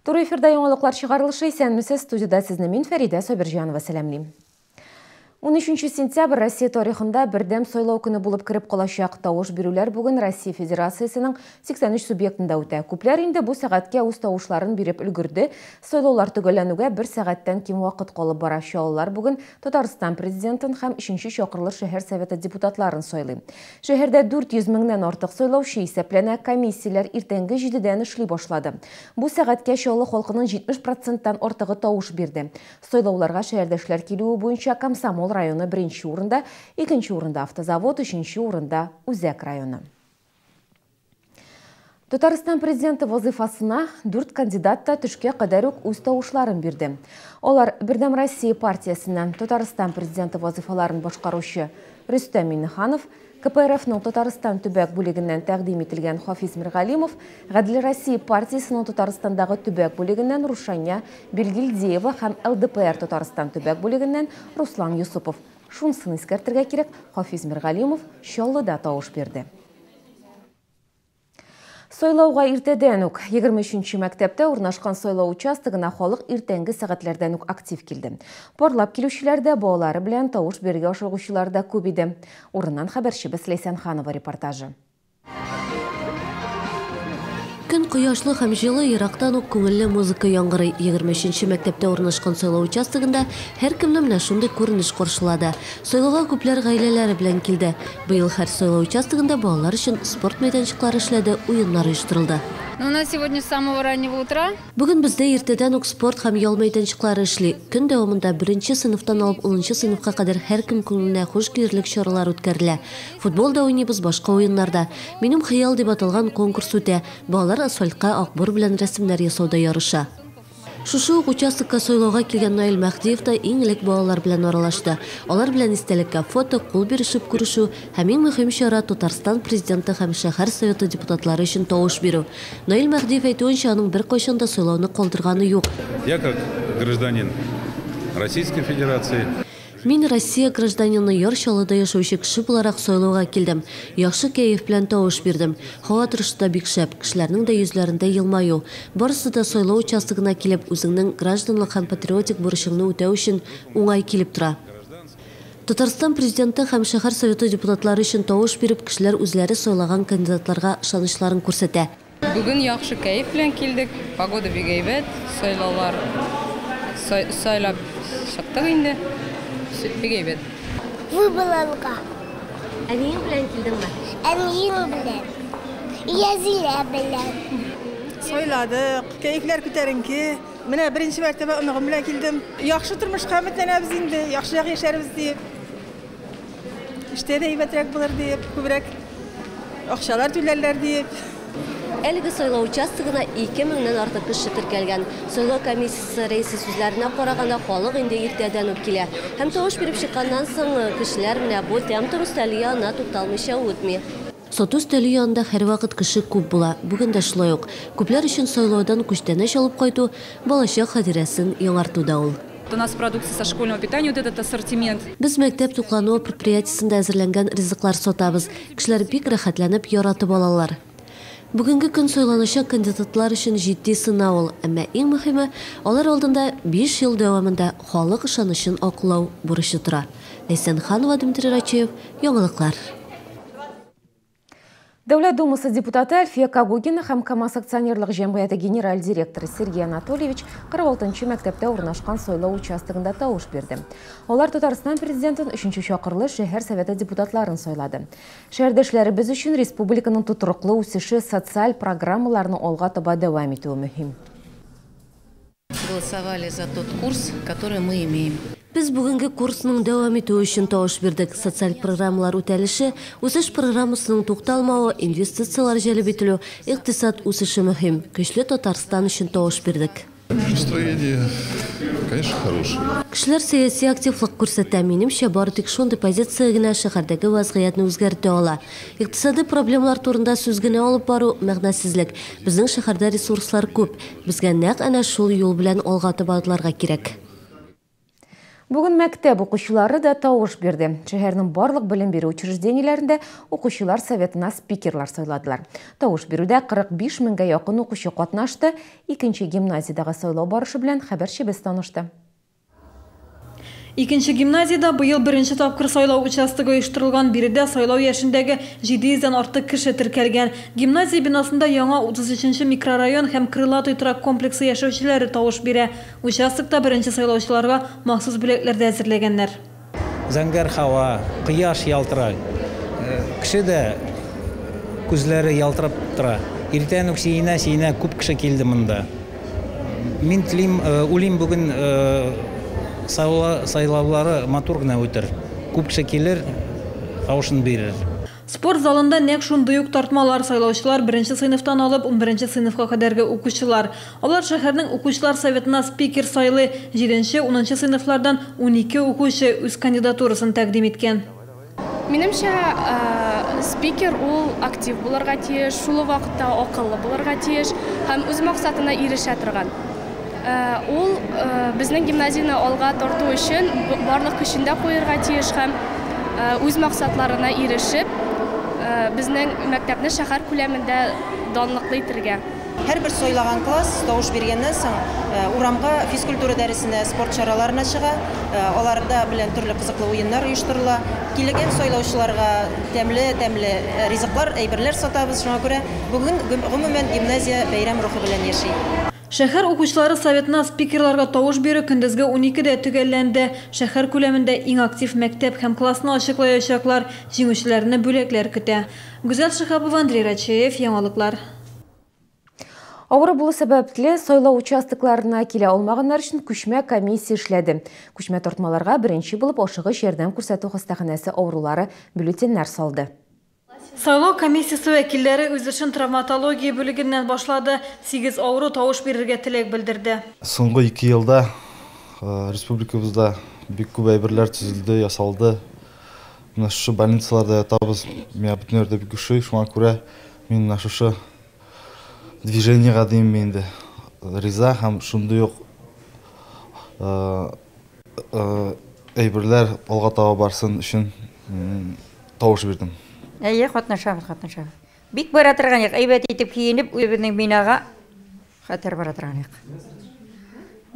Туры эфирда яңалыклар чыгарылышы. Исәнмесез, студияда сезне мин, Фәридә Сабирҗанова, сәламлим. 13 сентябрь Россия тарихында бердәм сайлау көне булып кереп калачак. Тавыш бирүләр бүген Россия Федерациясенең 83 субъектында үтә. Күпләр инде бу сәгатькә үз тавышларын биреп өлгерде. Сайлаулар төгәлләнүгә бер сәгатьтән ким вакыт калып бара. Чаллылар бүген Татарстан президентын һәм 3 чакырылыш шәһәр советы депутатларын сайлый. Шәһәрдә 400 меңнән артык сайлаучы исәпләнә. Комиссияләр иртәнге 7-дән эшли башлады. Бу сәгатькә Чаллы халкының 70%-тан артыгы тавыш бирде. Сайлауларга шәһәрдәшләр килүе буенча Комсомол районы беренче урында, икенче урында Автозавод, өченче урында Үзәк районы. Татарстан президенты вазыйфасына 4 кандидат та төшкә кадәр үк үз тавышларын бирде. Алар Бердәм Россия партиясеннән Татарстан президенты вазыйфаларын башкаручы Рөстәм Миңнеханов, КПРФның Татарстан төбәк бүлегеннән тәкъдим ителгән Хафиз Миргалимов, Гадел Россия партиясенең Татарстандагы төбәк бүлегеннән Рушания Билгилдеева һәм ЛДПР Татарстан төбәк бүлегеннән Руслан Юсупов. Шунысын искәртергә кирәк, Хафиз Миргалимов Чаллыда тавыш бирде. Сайлауга иртәдән үк 23 мәктәптә урнашкан сайлау участогына халык иртәнге сәгатьләрдән үк актив килде. Парлап килүчеләр дә, балалары белән тавыш бирергә ашыгучылар да күп иде. Урыннан хәбәрчебез Ләйсән Ханова репортажы. Көн кояшлы һәм җылы, ерактан ук күңелле музыка яңгырый. 23 мәктәптә урнашкан сайлау участогында һәркемне менә шундый күренеш каршылады. Сайлауга күпләр гаиләләре белән килде. Быел һәр сайлау участогында балалар өчен спорт мәйданчыклары эшләде, уеннар оештырылды. У нас сегодня с самого раннего утра. Бүген бездә иртәдән үк спорт һәм ял мәйданчыклары эшли. Көн дәвамында 1 сыйныфтан алып 10 сыйныфка кадәр һәркем күңеленә хуш килерлек чаралар үткәрелә. Футбол да уйныйбыз, башка уеннарда. Минем хыял дип аталган конкурс үтә. Балалар асфальтка акбур белән рәсемнәр ясауда ярыша. Шушы ук участокка сайлауга килгән Наил Мәһдиев та иң элек балалар белән аралашты. Алар белән истәлеккә фото, кул бирешеп күрешү һәм иң мөһим чара Татарстан президенты һәм шәһәр советы депутатлары өчен тавыш бирү. Наил Мәһдиев әйтүенчә, аның беркайчан да сайлауны калдырганы юк. Я как гражданин Российской Федерации. Мин Россия гражданины, Яр Чаллыда яшәүче кеше буларак сайлауга килдем. Яхшы кәеф белән тавыш бирдем. Һава торышы да бик шәп, кешеләрнең дә йөзләрендә елмаю. Барысы да сайлау участогына килеп, үзеңнең гражданлык һәм патриотик бурычыңны үтәү өчен уңай килеп тора. Татарстан президенты һәм шәһәр советы депутатлары өчен тавыш биреп, кешеләр үзләре сайлаган кандидатларга ышанычларын күрсәтә. Бүген яхшы кәеф белән килдек. Погода бик әйбәт, сайлаулар сайлап чыктык инде. Бик әйбәт. Выбыланга. Әниең белән килдеңме? Әнием белән. Язилә белән. Сайладык, кәефләр күтәренке. Менә беренче мәртәбә оныгым белән килдем. Яхшы тормышка өметләнәбез инде, яхшырак яшәрбез дип. Эштә дә әйбәтрәк булыр дип, күбрәк акчалар түләрләр дип. Әлеге сайлау участогына 2000-нән артык кеше теркәлгән. Сайлау комиссиясе рәисе сүзләренә караганда, халык инде иртәдән үк килә. Һәм тавыш биреп чыкканнан соң кешеләр менә бу тәм-том өстәле янына тукталмыйча үтми. Сату өстәле янында һәрвакыт кеше күп була. Бүген дә шулай ук. Күпләр өчен сайлаудан күчтәнәч алып кайту балачак хатирәсен яңарту да ул. У нас продукция со школьного питания, вот этот ассортимент. Без мәктәп туклануы предприятиесендә әзерләнгән ризыклар сатабыз. Кешеләр бик рәхәтләнеп яратып алалар. Бүгенге көн сайланачак кандидатлар өчен җитди сынау ул. Әмма иң мөһиме, алар алдында 5 ел дәвамында халык ышанычын аклау бурычы тора. Ләйсән Ханова, Дмитрий Рачеев, Яңалыклар. Дәүләт Думасы депутаты Әлфия Когогина һәм КАМАЗ акционерлык җәмгыяте генераль директоры Сергей Анатольевич 46 мәктәптә урнашкан сайлау участогында тавыш бирде. Алар Татарстан президентын 3 чакырылыш шәһәр советы депутатларын сайлады. Шәһәрдәшләребез өчен республиканың тотрыклы үсеше, социаль программаларны алга таба дәвам итүе мөһим. Голосовали за тот курс, который мы имеем. Без бүгенге курсның дәвам итүе өчен тавыш бирдек. Социаль программалар үтәлеше, үсеш программасының тукталмавы, инвестициялар җәлеп ителү, икътисад үсеше мөһим. Көчле Татарстан өчен тавыш бирдек. Настроение, конечно, хорошее. Кешеләр сәяси активлык күрсәтә. Минемчә, бары тик шундый позиция генә шәһәрдәге вазгыятьне үзгәртә ала. Икътисади проблемалар турында сүз генә алып бару мәгънәсезлек. Безнең шәһәрдә ресурслар күп. Безгә нәкъ әнә шул юл белән алга таба атларга кирәк. Бүген мәктәп укучылары да тавыш бирде. Шәһәрнең барлык белем бирү учреждениеләрендә укучылар советына спикерлар сайладылар. Тавыш бирүдә 45 меңгә якын укучы катнашты. Икенче гимназиядәге сайлау барышы белән хәбәрчебез танышты. Икенче гимназиядә быел беренче тапкыр сайлау участогы оештырылган. Биредә сайлау яшендәге 700 дән артык кеше теркәлгән. Гимназия бинасында яңа 33 микрорайон һәм Крылатый торак комплексы яшәүчеләре тавыш бирә. Участокта беренче сайлаучыларга махсус бүләкләр дә әзерләгәннәр. Зәңгәр һава, кояш ялтырай. Кеше дә күзләре ялтырап тора. Иртән үк сиенә-сиенә күп кеше килде монда. Мин телим, уйлыйм, бүген сайлаулары матур гына үтер. Күп кеше килер, тавышын бирер. Спорт залында нәкъ шундый ук тартмалар. Сайлаучылар беренче сыйныфтан алып 11 сыйныфка кадәрге укучылар. Алар шәһәрнең укучылар советына спикер сайлый. 7-нче, 10 сыйныфлардан 12 укучы үз кандидатурасын тәкъдим иткән. Минемчә, спикер ул актив булырга тиеш, шул ук вакытта акыллы булырга тиеш һәм үз максатына ирешә торган. Ул безнең гимназияне алга тарту өчен барлык көчен дә куярга тиеш һәм үз максатларына ирешеп, безнең мәктәпне шәһәр күләмендә данлыклы итәргә. Һәрбер сайлаган класс тавыш биргәннән соң урамга физкультура дәресенә, спорт чараларына чыга. Аларда белән төрле кызыклы уеннар оештырыла. Килгән сайлаучыларга тәмле-тәмле ризыклар, әйберләр сатабыз. Шуңа күрә бүген гомумән гимназия бәйрәм рухы белән яши. Шәһәр укучылары советына спикерларга тавыш бирү көндезге 12-дә төгәлләнде. Шәһәр күләмендә иң актив мәктәп һәм классны ачыклаячаклар. Җиңүчеләрне бүләкләр көтә. Гүзәл Шиһапова, Андрей Рачеев, Яңалыклар. Авыру булу сәбәпле сайлау участокларына килә алмаганнар өчен күчмә комиссия эшләде. Күчмә тартмаларга беренче булып ашыгыч ярдәм күрсәтү хастаханәсе авырулары бюллетеньнәр салды. Сайлау комиссиясе вәкилләре үз эшен травматология бүлегеннән башлады. 8 авыру тавыш бирергә теләк белдерде. Соңгы 2 елда республикабызда бик күп әйберләр төзелде, ясалды. Менә шушы больницаларда ятабыз. Миңа бөтен йирдә бик ошый. Шуңа күрә мин менә шушы движениега дим инде риза һәм шундый ук әйберләр алга таба барсын өчен тавыш бирдем. Әйе, катнашабыз, катнашабыз. Бик бара торган як, әйбәт итеп киенеп, үзебезнең бинага хәтер бара торган як.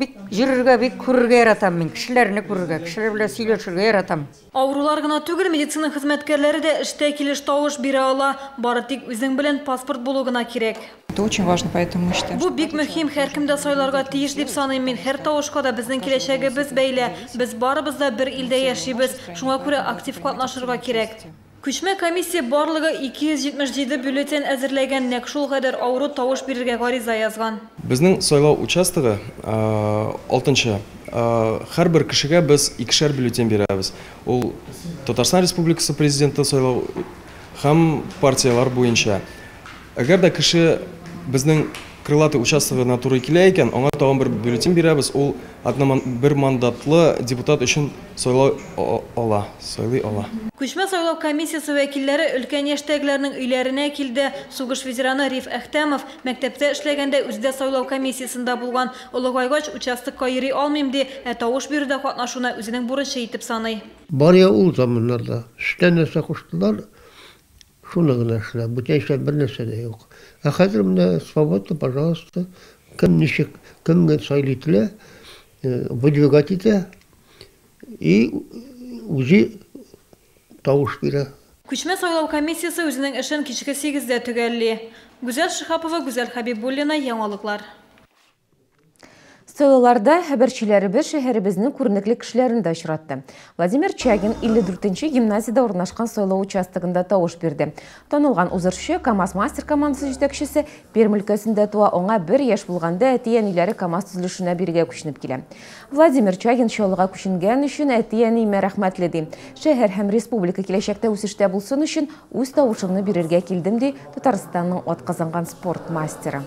Бик йөрергә, бик күрергә яратам мин, кешеләрне күрергә, кешеләр белән сөйләшергә яратам. Авырулар гына түгел, медицина хезмәткәрләре дә эштә килеш тавыш бирә ала. Бары тик үзең белән паспорт булу гына кирәк. Это очень важно, поэтому мы считаем, Бу бик мөһим, һәркем дә сайларга тиеш дип саныйм мин. Һәр тавышка да безнең киләчәгебез бәйле. Без барыбыз да бер илдә яшибез. Шуңа күрә актив катнашырга кирәк. Күчмә комиссия барлыгы 277 бюллетень әзерләгән, нәкъ шул кадәр авыру тавыш бирергә гариза язган. Безнең сайлау участогы 6-нчы. Һәрбер кешегә без 2-шәр бюллетень бирәбез. Ул Татарстан Республикасы президенты сайлау һәм партияләр буенча. Әгәр дә кеше безнең Крылатый участогына туры килә икән, аңа тагын бер бюллетень бирәбез. Ул бер мандатлы депутат өчен сайлау ала, сайлый ала. Күчмә сайлау комиссиясе вәкилләре өлкән яшьтәгеләрнең өйләренә килде. Сугыш ветераны Риф Әхтәмов мәктәптә эшләгәндә үзе дә сайлау комиссиясендә булган. Олыгайгач участокка йөри алмыйм ди, ә тавыш бирүдә катнашуны үзенең бурычы итеп саный. Баря ул заманнарда өстән нәрсә куштылар, шуны гына эшләп, бүтәнчә бер нәрсә дә юк. Ә хәзер менә свободно, пожалуйста, кем ничек, кемгә сайлый телә, выдвигать итә и үзе тавыш бирә. Күчмә сайлау комиссиясе үзенең эшен кичке 8-дә төгәлли. Гүзәл Шиһапова, Гүзәл Хәбибуллина, Яңалыклар. Сайлауларда хәбәрчеләребез шәһәребезнең күренекле кешеләрен дә очратты. Владимир Чагин 54-нче гимназиядә урнашкан сайлау участогында тавыш бирде. Танылган узырчы, КАМАЗ мастер командасы җитәкчесе Пермь өлкәсендә туа, аңа бер яшь булганда әти-әниләре КАМАЗ төзелешенә бирегә күченеп килә. Владимир Чагин Чаллыга күченгән өчен әти-әниемә рәхмәтле ди. Шәһәр һәм республика киләчәктә үсештә булсын өчен үз тавышымны бирергә килдем ди Татарстанның атказанган спорт мастеры.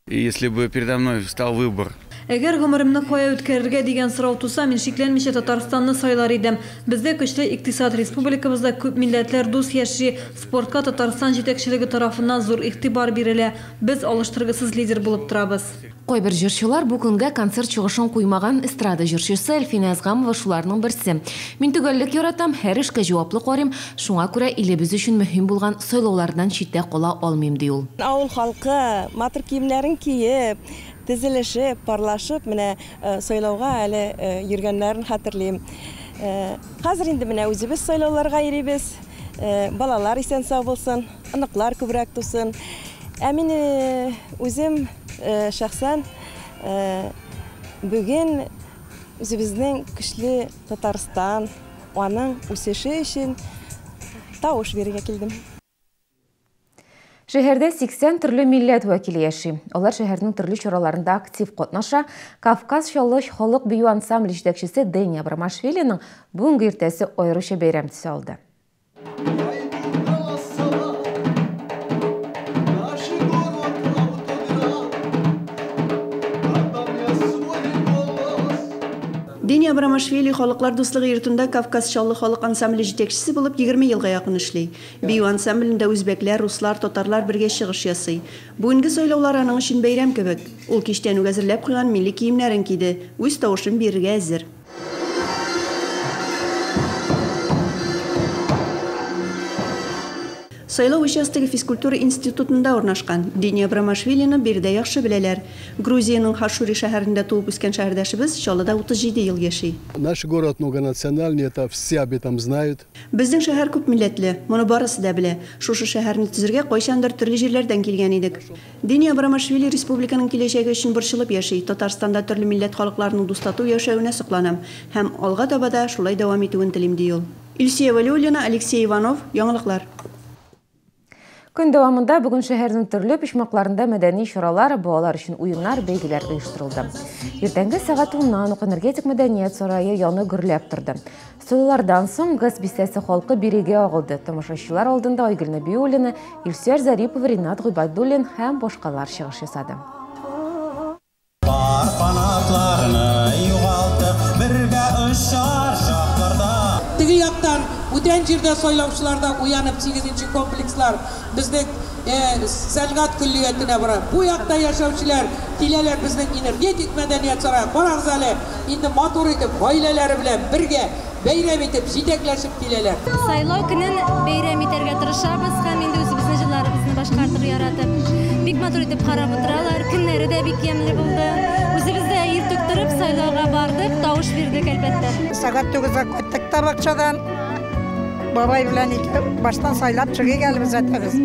Если бы передо мной встал выбор. Әгәр гомеремне кая үткәрергә дигән сорау туса, мин шикләнмичә Татарстанны сайлар идем. Бездә көчле икътисад, республикабызда күп милләтләр дус яши. Спортка Татарстан җитәкчелеге тарафыннан зур игътибар бирелә. Без алыштыргысыз лидер булып торабыз. Кайбер җырчылар бу көнгә концерт чыгышын куймаган. Эстрада җырчысы Әлфинә Әзгамова шуларның берсе. Мин төгәллек яратам, һәр эшкә җаваплы карыйм, шуңа күрә илебез өчен мөһим булган сайлаулардан читтә кала алмыйм, ди ул. Авыл халкы матур киемнәрен киеп, тезелешеп, парлашып, менә сайлауга әле йөргәннәрен хәтерлим. Хәзер инде менә үзебез сайлауларга йөрибез. Балалар исән-сау булсын, оныклар күбрәк тусын. Ә мин үзем шәхсән бүген үзебезнең көчле Татарстан, аның үсеше өчен тавыш бирергә килдем. Шәһәрдә 80 төрле милләт вәкиле яши. Алар шәһәрнең төрле чараларында актив катнаша. Кавказ Чаллы халык бию ансамбле җитәкчесе Дени Абрамашвилиның бүгенге иртәсе аеруча бәйрәм төсе алды. Дени Абрамашвили Халыклар дуслыгы йортында Кавказ Чаллы халык ансамбле җитәкчесе булып 20 елга якын эшли. Бию ансамблендә үзбәкләр, руслар, татарлар бергә чыгыш ясый. Бүгенге сайлаулар аның өчен бәйрәм кебек. Ул кичтән үк әзерләп куйган милли киемнәрен киде, үз тавышын бирергә әзер. Сайлау участогы физкультура институтында урнашкан. Дени Абрамашвилины биредә яхшы беләләр. Грузиянең Хашури шәһәрендә туып үскән шәһәрдәшебез Чаллыда 37 ел яши. Наш город многонациональный, это все об этом знают. Безнең шәһәр күп милләтле, моны барысы да белә. Шушы шәһәрне төзергә кайчандыр төрле җирләрдән килгән идек. Дени Абрамашвили республиканың киләчәге өчен борчылып яши. Татарстанда төрле милләт халыкларының дус-тату яшәвенә сокланам һәм алга таба да шулай дәвам итүен телим, ди ул. Илсөя Вәлиуллина, Алексей Иванов, яңалыклар. Көн дәвамында бүген шәһәрнең төрле почмакларында мәдәни чаралар, балалар өчен уеннар, бәйгеләр оештырылды. Иртәнге сәгать 10-нан ук Энергетик мәдәният сарае яны гөрләп торды. Сайлаулардан соң ГЭС бистәсе халкы бирегә агылды. Тамашачылар алдында Айгөл Нәбиуллина, Илсөяр Зарипова, Ринат Гыйбадуллин һәм башкалар чыгыш ясады. Пар канатларны югалтып, бергә очар чакларда. Теге яктан бүтән җирдә сайлаучыларда уянып 8нче комплекслар безнең сәнгать көллиятенә бара. Бу якта яшәүчеләр киләләр безнең Энергетик мәдәният сарае. Карагыз әле, инде матур итеп гаиләләре белән бергә бәйрәм итеп җитәкләшеп киләләр. Сайлау көнен бәйрәм итәргә тырышабыз һәм инде үзебезнең җырларыбызны башкартып яратып, бик матур итеп карап утыралар. Көннәре дә бик ямьле булды. Үзебез дә иртүк торып сайлауга бардык, тавыш бирдек әлбәттә. Сәгать 9-га кайттык та бакчадан. Бабай белән ике баштан сайлап чыгыйк әле без әтәбез.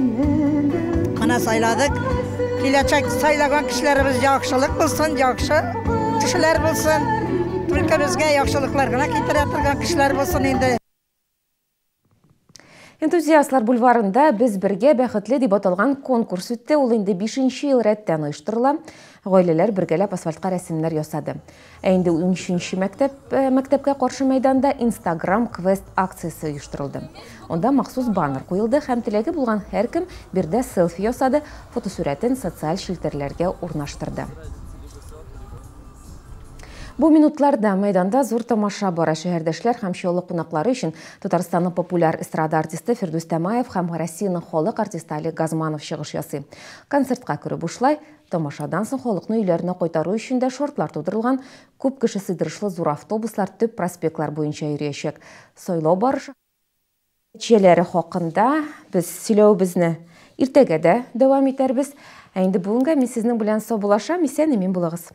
Ана сайладык. Киләчәк сайлаган кешеләребез яхшылык булсын, яхшы кешеләр булсын. Өлкәбезгә яхшылыклар гына китерә торган кешеләр булсын инде. Энтузиастлар бульварында «Без бергә бәхетле» дип аталган конкурс үтте. Ул инде 5нче ел рәттән оештырыла. Гаиләләр бергәләп асфальтка рәсемнәр ясады. Ә инде 13нче мәктәпкә каршы мәйданда Instagram квест акциясе оештырылды. Анда махсус баннер куелды һәм теләге булган һәркем биредә селфи ясады, фотосурәтен социаль челтәрләргә урнаштырды. Бу минутларда мәйданда зур тамаша бара. Шәһәрдәшләр һәм Чаллы кунаклары өчен Татарстанның популяр эстрада артисты Фирдүс Тямаев һәм Россиянең халык артисты Олег Газманов чыгыш ясый. Концертка керү бушлай, тамашадан соң халыкны өйләренә кайтару өчен дә шартлар тудырылган. Күп кеше сыйдырышлы зур автобуслар төп проспектлар буенча йөриячәк. Сайлау барышы нәтиҗәләре хакында без сөйләүебезне иртәгә дә дәвам итәрбез. Ә инде бүгенгә мин сезнең белән саубуллашам. Исән-имин булыгыз.